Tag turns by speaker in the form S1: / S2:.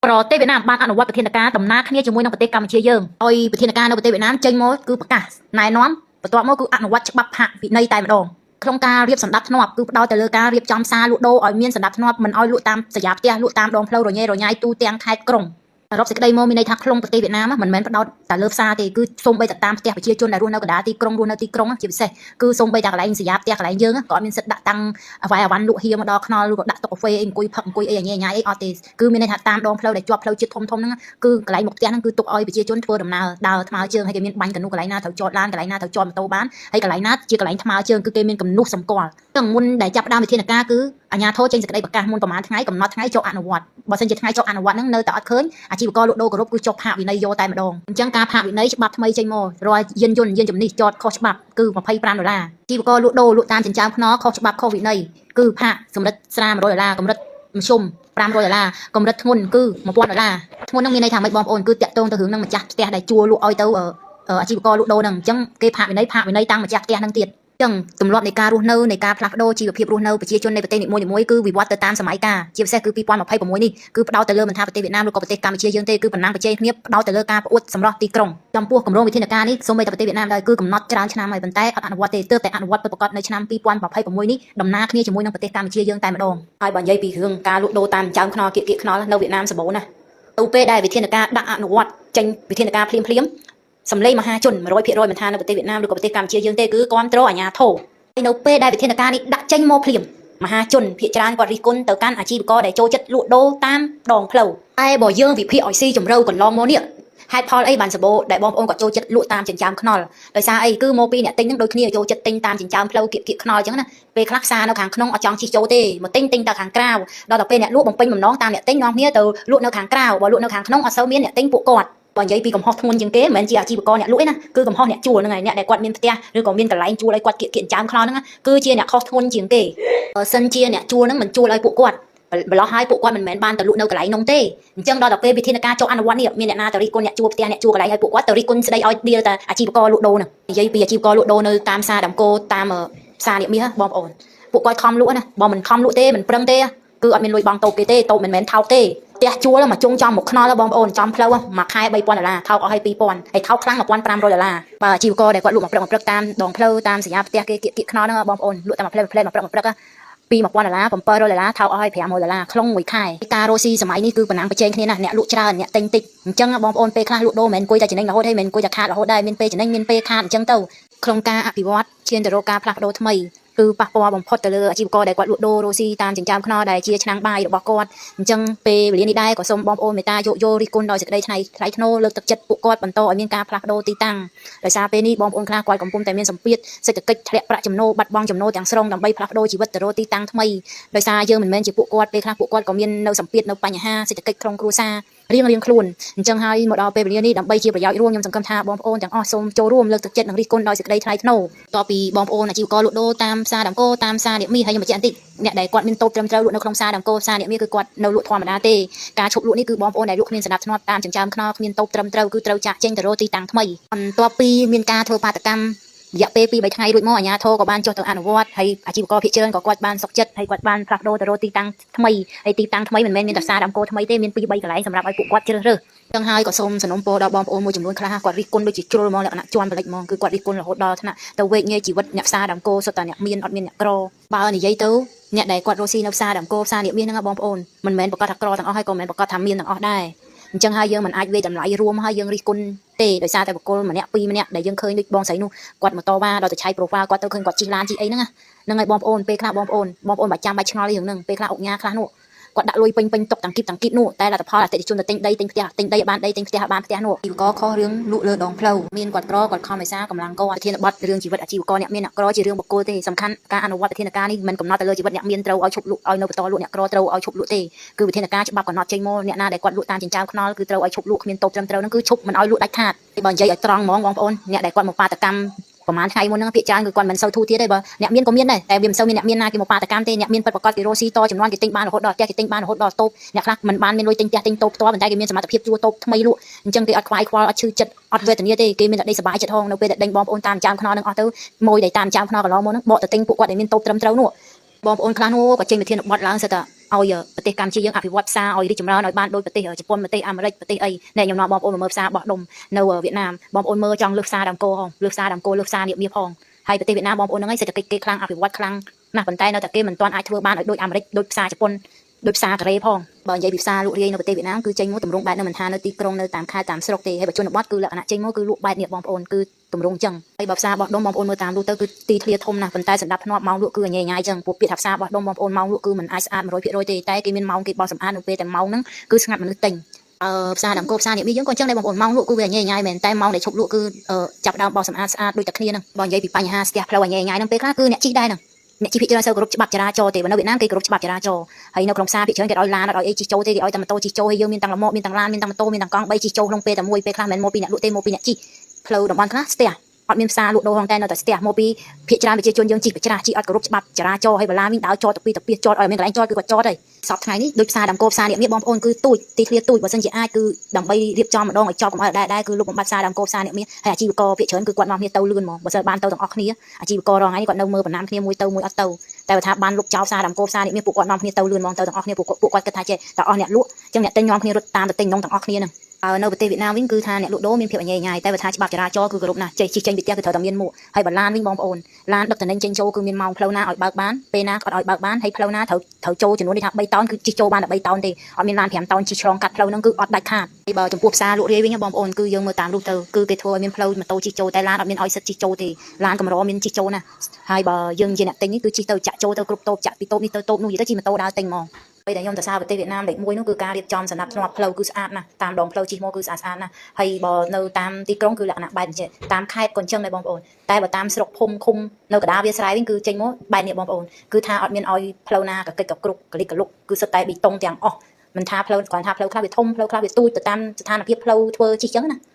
S1: ប្រទេសវៀតណាមបានអនុវត្តវិធានការដំណើរគ្នាជាមួយនឹងប្រទេសកម្ពុជាយើងឲ្យវិធានការនៅប្រទេសវៀតណាមចេញមកគឺប្រកាសណែនាំបន្ទាប់មកគឺអនុវត្តច្បាប់ផាកវិន័យតែម្ដងក្នុងការរៀបសណ្ដាប់ធ្នាប់គឺផ្ដោតទៅលើការរៀបចំផ្សារលក់ដូរឲ្យមានសណ្ដាប់ធ្នាប់មិនឲ្យលក់តាមសញ្ញាផ្ទះលក់តាមដងផ្លូវរញ៉េរញ៉ៃទូទាំងខេត្តក្រុងសរុបសេចក្តីមកមានន័យថាក្នុងប្រទេសវៀតណាមមិនមែនផ្ដោតតែលើផ្សារទេគឺសូម្បីតែតាមផ្ទះប្រជាជនដែលរស់នៅកណ្ដាលទីក្រុងរស់នៅទីក្រុងជាពិសេសគឺសូម្បីតែកន្លែងសញ្ញាផ្ទះកន្លែងយើងក៏អត់មានសិទ្ធិដាក់តាំងអ្វីអវ៉ាន់លក់ហៀមកដល់ខ្នល់ឬក៏ដាក់តុកាហ្វេអីអង្គុយផឹកអង្គុយអីញ៉ៃញ៉ៃអីអត់ទេគឺមានន័យថាតាមដងផ្លូវដែលជាប់ផ្លូវជាតិធំធំហ្នឹងគឺកន្លែងមុខផ្ទះហ្នឹងគឺទុកឲ្យប្រជាជនធ្វើដំណើរដើរថ្មើរជើងហើយគេមានបាញ់កនុះកន្លែងណាត្រូវចតឡានកន្លែងណាត្រូវចតម៉ូតូបានហើយកន្លែងណាជាកន្លែងថ្មើរជើងគឺគេមានគំនូសសម្គាល់ទាំងមុនដែលចាប់ផ្ដើមវិធានការគឺអាជ្ញាធរចេញសេចក្តីប្រកាសមុនប្រហែលថ្ងៃកំណត់ថ្ងៃចុះអនុវត្តបើសិនជាថ្ងៃចុះអនុវត្តហ្នឹងនៅតែអត់ឃើញអាជីវករលក់ដូរគោរពគឺចុះផាកវិន័យយកតែម្ដងអញ្ចឹងការផាកវិន័យច្បាប់ថ្មីចេញមករាល់យានយន្តយានជំនិះចតខុសច្បាប់គឺ25ដុល្លារអាជីវករលក់ដូរលក់តាមចិញ្ចើមថ្នល់ខុសច្បាប់ខុសវិន័យគឺផាកសម្រិតស្រា100ដុល្លារកម្រិតមធ្យម500ដុល្លារកម្រិតធ្ងន់គឺ1000ដុល្លារធ្ងន់ហ្នឹងមានន័យថាម៉េចបងប្អូនគឺតាក់ទងទៅរឿងហ្នឹងម្ចាស់ផ្ទះដែលជួលលក់ឲ្យទៅអាជីវករលក់ដូរហ្នឹងអញ្ចឹងគេផាកវិន័យផាកវិន័យតាំងម្ចាស់ផ្ទះហ្នឹងទៀតចឹងទម្លាប់នៃការរស់នៅនៃការផ្លាស់ប្ដូរជីវភាពរស់នៅប្រជាជននៃប្រទេសនីមួយៗគឺវិវត្តទៅតាមសម័យកាលជាពិសេសគឺ2026នេះគឺផ្ដោតទៅលើមិនថាប្រទេសវៀតណាមឬក៏ប្រទេសកម្ពុជាយើងទេគឺប៉ុណ្ណឹងប្រជែងគ្នាផ្ដោតទៅលើការផ្អួតសម្រស់ទីក្រុងចំពោះគម្រោងវិធានការនេះសូម្បីតែប្រទេសវៀតណាមដែរគឺកំណត់ច្រើនឆ្នាំហើយប៉ុន្តែអត់អនុវត្តទេទើបតែអនុវត្តពិតប្រាកដនៅឆ្នាំ2026នេះដំណើរគ្នាជាមួយនឹងប្រទេសកម្ពុជាយើងតែម្ដងហើយបើនិយាយពីរឿងការលក់ដូរតាមចើមខ្នល់គៀកគៀកខ្នល់នៅវៀតណាមសម្បូរណាស់ទៅពេលដែលវិធានការដាក់អនុវត្តចេញវិធានការភ្លាមភ្លាមសម្លេងមហាជន100%មិនថានៅប្រទេសវៀតណាមឬក៏ប្រទេសកម្ពុជាយើងទេគឺគ្រប់គ្រងអាជ្ញាធរហើយនៅពេលដែលវិធានការនេះដាក់ចេញមកភ្លាមមហាជនភាគច្រើនគាត់រិះគន់ទៅកាន់អាជីវករដែលចូលចិត្តលក់ដូរតាមដងផ្លូវតែបើយើងវិភាគឲ្យស៊ីជម្រៅកន្លងមកនេះហេតុផលអីបានសម្បូរដែលបងប្អូនគាត់ចូលចិត្តលក់តាមចិញ្ចើមខ្នល់ដោយសារអីគឺមកពីអ្នកទិញហ្នឹងដូចគ្នាចូលចិត្តទិញតាមចិញ្ចើមផ្លូវគៀកគៀកខ្នល់អញ្ចឹងណាពេលខ្លះផ្សារនៅខាងក្នុងអត់ចង់ជិះចូលទេមកទិញទិញតែខាងក្រៅដល់ទៅពេលអ្នកលក់បំពេញបំណងតាមអ្នកទិញនាំគ្នាទៅលក់នៅខាងក្រៅបើលក់នៅខាងក្នុងអត់សូវមានអ្នកទិញពួកគាត់បើនិយាយពីកំហុសធ្ងន់ជាងគេមិនមែនជាអាជីវករអ្នកលក់ទេណាគឺកំហុសអ្នកជួលហ្នឹងហើយអ្នកដែលគាត់មានផ្ទះឬក៏មានកន្លែងជួលឲ្យគាត់គៀកគៀកចិញ្ចើមខ្នល់ហ្នឹងគឺជាអ្នកខុសធ្ងន់ជាងគេបើសិនជាអ្នកជួលហ្នឹងមិនជួលឲ្យពួកគាត់ម្លោះហើយពួកគាត់មិនមែនបានទៅលក់នៅកន្លែងនោះទេអញ្ចឹងដល់ទៅពេលវិធានការចុះអនុវត្តនេះមានអ្នកណាទៅរិះគន់អ្នកជួលផ្ទះអ្នកជួលកន្លែងឲ្យពួកគាត់ទៅរិះគន់ស្ដីឲ្យដៀលតែអាជីវករលក់ដូរហ្នឹងនិយាយពីអាជីវករលក់ដូរនៅតាមផ្សារដើមគោតាមផ្សារនាគមាសបងប្អូនពួកគាត់ខំលក់ណាបើមិនខំលក់ទេមិនប្រឹងទេគឺអត់មានលុយបង់តូបគេទេតូបមិនមែនថោកទេផ្ទះជួលមកជុងចំមកខ្នល់បងប្អូនចំផ្លូវមួយខែ3000ដុល្លារថោកអស់ឲ្យ2000ហើយថោកខ្លាំង1500ដុល្លារបើអាជីវករដែលគាត់លក់មកព្រឹកមកព្រឹកតាមដងផ្លូវតាមសញ្ញាផ្ទះគេគៀកគៀកខ្នល់ហ្នឹងបងប្អូនលក់តែមួយផ្លែផ្លែមកព្រឹកមកព្រឹកពី1000ដុល្លារ700ដុល្លារថោកអស់ឲ្យ500ដុល្លារក្នុងមួយខែការរស់ស៊ីសម័យនេះគឺប៉ុណ្ណឹងប្រជែងគ្នាណាស់អ្នកលក់ច្រើនអ្នកទិញតិចអញ្ចឹងបងប្អូនពេលខ្លះលក់ដូរមិនមែនអង្គុយតែចំណេញរហូតទេមិនមែនអង្គុយតែខាតរហូតដែរមានពេលចំណេញមានពេលខាតអញ្ចឹងទៅក្នុងការអភិវឌ្ឍឈានទៅរកការផ្លាស់ប្ដូរថ្មីគឺប៉ះពាល់បំផុតទៅលើអាជីវករដែលគាត់លក់ដូររស់ស៊ីតាមចិញ្ចើមថ្នល់ដែលជាឆ្នាំងបាយរបស់គាត់អញ្ចឹងពេលវេលានេះដែរក៏សូមបងប្អូនមេត្តាយោគយល់រិះគន់ដោយសេចក្តីថ្លៃថ្លៃថ្នូរលើកទឹកចិត្តពួកគាត់បន្តឲ្យមានការផ្លាស់ប្ដូរទីតាំងដោយសារពេលនេះបងប្អូនខ្លះគាត់កំពុងតែមានសម្ពាធសេដ្ឋកិច្ចធ្លាក់ប្រាក់ចំណូលបាត់បង់ចំណូលទាំងស្រុងដើម្បីផ្លាស់ប្ដូរជីវិតទៅរកទីតាំងថ្មីដោយសារយើងមិនមែនជាពួកគាត់ពេលខ្លះពួកគាត់ក៏មាននៅសម្ពាធនៅបញ្ហាសេដ្ឋកិច្ចក្នុងគ្រួសាររៀងរៀងខ្លួនអញ្ចឹងហើយមកដល់ពេលវេលានេះដើម្បីជាប្រយោជន៍រួមខ្ញុំសង្ឃឹមថាបងប្អូនទាំងអស់សូមចូលរួមលើកទឹកចិត្តនិងរិះគន់ដោយសេចក្តីថ្លៃថ្នូរតពីបងប្អូនអាជីវករលក់ដូរតាមផ្សារដើមគោតាមផ្សារនាគមាសហើយខ្ញុំបញ្ជាក់បន្តិចអ្នកដែលគាត់មានតូបត្រឹមត្រូវលក់នៅក្នុងផ្សារដើមគោផ្សារនាគមាសគឺគាត់នៅលក់ធម្មតាទេការឈប់លក់នេះគឺបងប្អូនដែលលក់គ្មានសណ្ដាប់ធ្នាប់តាមចិញ្ចើមខ្នល់គ្មានតូបត្រឹមត្រូវគឺត្រូវចាក់ចេញទៅរកទីតាំងថ្មីបន្ទាប់ពីមានការធ្វើបាតកម្មរយៈពេល2 3ថ្ងៃរួចមកអាជ្ញាធរក៏បានចុះទៅអនុវត្តហើយអាជីវករភាគច្រើនក៏គាត់បានសុខចិត្តហើយគាត់បានផ្លាស់ប្ដូរទៅរកទីតាំងថ្មីហើយទីតាំងថ្មីមិនមែនមានតែផ្សារដើមគោថ្មីទេមាន2 3កន្លែងសម្រាប់ឲ្យពួកគាត់ជ្រើសរើសចឹងហើយក៏សូមសំណូមពរដល់បងប្អូនមួយចំនួនខ្លះគាត់រិះគន់ដូចជាជ្រុលហ្មងលក្ខណៈជន់បលិចហ្មងគឺគាត់រិះគន់រហូតដល់ថ្នាក់ទៅវេកញែកជីវិតអ្នកផ្សារដើមគោសុទ្ធតែអ្នកមានអត់មានអ្នកក្របើនិយាយទៅអ្នកដែលគាត់រស់ស៊ីនៅផ្សារដើមគោផ្សារនាគមាសហ្នឹងបងប្អូនមិនមែនប្រកាសថាក្រទាំងអស់ហើយក៏មិនមែនប្រកាសថាមានទាំងអស់ដែរអញ្ចឹងហើយយើងមិនអាចវាយតម្លៃរួមហើយយើងរិះគន់ទេដោយសារតែបុគ្គលម្នាក់ពីរម្នាក់ដែលយើងឃើញដូចបងស្រីនោះគាត់មកតវ៉ាដល់ទៅឆៃ profile គាត់ទៅឃើញគាត់ជិះឡានជិះអីហ្នឹងហ្នឹងហើយបងប្អូនពេលខ្លះបងប្អូនបងប្អូនបើចាំបាច់ឆ្ងល់រឿងហ្នឹងពេលខ្លះអុកញ៉ាខ្លះនោះគាត់ដាក់លុយពេញពេញតុកទាំងគីបទាំងគីបនោះតែលទ្ធផលអតិថិជនទៅទិញដីទិញផ្ទះទិញដីបានដីទិញផ្ទះបានផ្ទះនោះអាជីវករខុសរឿងលក់លើដងផ្លូវមានគាត់ក្រគាត់ខំឯសារកម្លាំងគាត់វិធានបទរឿងជីវិតអាជីវករអ្នកមានអ្នកក្រជារឿងបុគ្គលទេសំខាន់ការអនុវត្តវិធានការនេះមិនកំណត់ទៅលើជីវិតអ្នកមានត្រូវឲ្យឈប់លក់ឲ្យនៅបន្តលក់អ្នកក្រត្រូវឲ្យឈប់លក់ទេគឺវិធានការច្បាប់កំណត់ចេញមកអ្នកណាដែលគាត់លក់តាមចិញ្ចើមខ្នល់គឺត្រូវឲ្យឈប់លក់គ្មានតូបត្រឹមត្រូវហ្នឹងគឺឈប់មិនឲ្យលក់ដាច់ខាតបើនិយាយឲ្យត្រង់ហ្មងបងប្អូនអ្នកដែលគាត់មកបាតកម្មប្រហែលថ្ងៃមុនហ្នឹងភាគច្រើនគឺគាត់មិនសូវធូរទៀតទេបើអ្នកមានក៏មានដែរតែវាមិនសូវមានអ្នកមានណាគេមកបាតកម្មទេអ្នកមានពិតប្រាកដគេរស់ស៊ីតចំនួនគេទិញបានរហូតដល់ផ្ទះគេទិញបានរហូតដល់តូបអ្នកខ្លះមិនបានមានលុយទិញផ្ទះទិញតូបផ្ទាល់ប៉ុន្តែគេមានសមត្ថភាពជួលតូបថ្មីលក់អញ្ចឹងគេអត់ខ្វាយខ្វល់អត់ឈឺចិត្តអត់វេទនាទេគេមានតែដេកសប្បាយចិត្តហងនៅពេលដែលដេញបងប្អូនតាមចាំខ្នល់នឹងអស់ទៅមួយដែលតាមចាំខ្នល់កន្លងមកហ្នឹងបកទៅទិញពួកគាត់ដែលមានតូបត្រឹមត្រូវនោះ បងប្អូនខ្លះនោះក៏ចេញវិធានបទឡើងសិតតែឲ្យប្រទេសកម្ពុជាយើងអភិវឌ្ឍផ្សារឲ្យរីកចម្រើនឲ្យបានដូចប្រទេសជប៉ុនប្រទេសអាមេរិកប្រទេសអីនេះខ្ញុំនាំបងប្អូនមកមើលផ្សារបោះដុំនៅវៀតណាមបងប្អូនមើលចង់លើសផ្សារដើមគោហងលើសផ្សារដើមគោលើសផ្សារនាគមាសផងហើយប្រទេសវៀតណាមបងប្អូនហ្នឹងឯងសេដ្ឋកិច្ចគេខ្លាំងអភិវឌ្ឍខ្លាំងណាស់ប៉ុន្តែនៅតែគេមិនទាន់អាចធ្វើបានឲ្យដូចអាមេរិកដូចផ្សារជប៉ុនដូចផ្សារកូរ៉េផងបើនិយាយពីផ្សារលក់រាយនៅប្រទេសវៀតណាមគឺចេញមកទម្រង់បែបនៅមិនថានៅទីក្រុងនៅតាមខេត្តតាមស្រុកទេហើយបើជនបទគឺលក្ខណៈចេញមកគឺលក់បែបនេះបងប្អូនគឺទម្រង់ចឹងហើយបើផ្សារបោះដុំបងប្អូនមើលតាមលក់ទៅគឺទីធ្លាធំណាស់ប៉ុន្តែសម្រាប់ភ្នាប់ម៉ោងលក់គឺញ៉ៃញ៉ៃចឹងពួកពាក្យថាផ្សារបោះដុំបងប្អូនម៉ោងលក់គឺមិនអាចស្អាត100%ទេតែគេមានម៉ោងគេបោះសម្អាតនៅពេលតែម៉ោងហ្នឹងគឺស្ងាត់មនុស្សទិញអឺផ្សារដើមគោផ្សារនេះយើងក៏ចឹងដែរបងប្អូនម៉ោងលក់គឺវាញ៉ៃញ៉ៃមែនតែម៉ោងដែលឈប់លក់គឺចាប់ដើមបោះសម្អាតស្អាតដូចតែគ្នាហ្នឹងបើនិយាយពីបញ្ហាស្ទះផ្លូវញ៉ៃញ៉ៃហ្នឹងពេលខ្លះគឺអ្នកជិះដែរហ្នឹងអ្នកជិះភាគច្រើនសូវគោរពច្បាប់ចរាចរណ៍ទេបើនៅវៀតណាមគេគោរពច្បាប់ចរាចរណ៍ហើយនៅក្នុងផ្សារភាគច្រើនគេឲ្យឡានអត់ឲ្យអីជិះចូលទេគេឲ្យតែម៉ូតូជិះចូលហើយយើងមានទាំងលម៉កមានទាំងឡានមានទាំងម៉ូតូមានទាំងកង់3ជិះចូលក្នុងពេលតែមួយពេលខ្លះមិនមែនមកពីអ្នកលក់ទេមកពីអ្នកជិះផ្លូវតំបន់ខ្លះស្ទះអត់មានផ្សារលក់ដូរផងតែនៅតែស្ទះមកពីភាគច្រើនប្រជាជនយើងជិះប្រច្រាស់ជិះអត់គោរពច្បាប់ចរាចរណ៍ហើយបលាវិញដើរចតទៅពីទៅពីចតឲ្យមានកន្លែងចតគឺគាត់ចតហើយសពថ្ងៃនេះដូចផ្សារដើមគោផ្សារនេះមានបងប្អូនគឺទូចទីធ្លាទូចបើសិនជាអាចគឺដើម្បីរៀបចំម្ដងឲ្យចប់កុំឲ្យដែរដែរគឺលុបបំបាត់ផ្សារដើមគោផ្សារនេះមានហើយអាជីវករភាគច្រើនគឺគាត់នាំគ្នាទៅលឿនហ្មងបើសិនបានទៅទាំងអស់គ្នាអាជីវកររងថ្ងៃនេះគាត់នៅមើលបណ្ណាំគ្នាមួយទៅមួយអត់ទៅតែបើថាបានលុបចោលផ្សារដើមគោផ្សារនេះមានពួកគាត់នាំគ្នាទៅលឿនហ្មងទៅទាំងអស់គ្នាពួកពួកគាត់គិតថាចេះតែអស់អ្នកលក់អញ្ចឹងអ្នកទិញនាំគ្នារត់តាមទៅទិញនងទាំងអស់គ្នាហ្នឹងហើយនៅប្រទេសវៀតណាមវិញគឺថាអ្នកលក់ដូរមានភាពអញញ៉ៃតែបើថាច្បាប់ចរាចរណ៍គឺគោរពណាស់ចេះជិះចេញពីផ្ទះគឺត្រូវតែមានមួកហើយបើឡានវិញបងប្អូនឡានដឹកតំណែងចេញចូលគឺមានម៉ោងផ្លូវណាឲ្យបើកបានពេលណាក៏អត់ឲ្យបើកបានហើយផ្លូវណាត្រូវត្រូវចូលចំនួននេះថា3តោនគឺជិះចូលបានតែ3តោនទេអត់មានឡាន5តោនជិះឆ្លងកាត់ផ្លូវហ្នឹងគឺអត់ដាច់ខាតហើយបើចំពោះផ្សារលក់រាយវិញបងប្អូនគឺយើងមើលតាមរូបទៅគឺគេធ្វើឲ្យមានផ្លូវម៉ូតូជិះចូលតែឡានអត់មានឲ្យសិទ្ធជិះចូលទេឡានកម្រមានជិះចូលណាហើយបើយើងជាអ្នកទិញនេះគឺជិះទៅចាក់ចូលទៅគ្រប់តូបចាក់ពីតូបនេះទៅតូបនោះនិយាយទៅជិះម៉ូតូដើរទិញហ្មងពេលដែលខ្ញុំទៅសារប្រទេសវៀតណាមលេខ1នោះគឺការរៀបចំសណ្ដាប់ធ្នាប់ផ្លូវគឺស្អាតណាស់តាមដងផ្លូវជិះមកគឺស្អាតស្អាតណាស់ហើយបើនៅតាមទីក្រុងគឺលក្ខណៈបែបអញ្ចឹងតាមខេត្តក៏អញ្ចឹងដែរបងប្អូនតែបើតាមស្រុកភូមិឃុំនៅកណ្ដាលវាលស្រែវិញគឺចេញមកបែបនេះបងប្អូនគឺថាអត់មានឲ្យផ្លូវណាកកិចកគ្រប់កលិចកលុកគឺសុទ្ធតែប៊ីតុងទាំងអស់មិនថាផ្លូវគ្រាន់ថាផ្លូវខ្លះវាធំផ្លូវខ្លះវាទូចទៅតាមស្ថានភាពផ្លូវធ្វើជិះចឹងណា។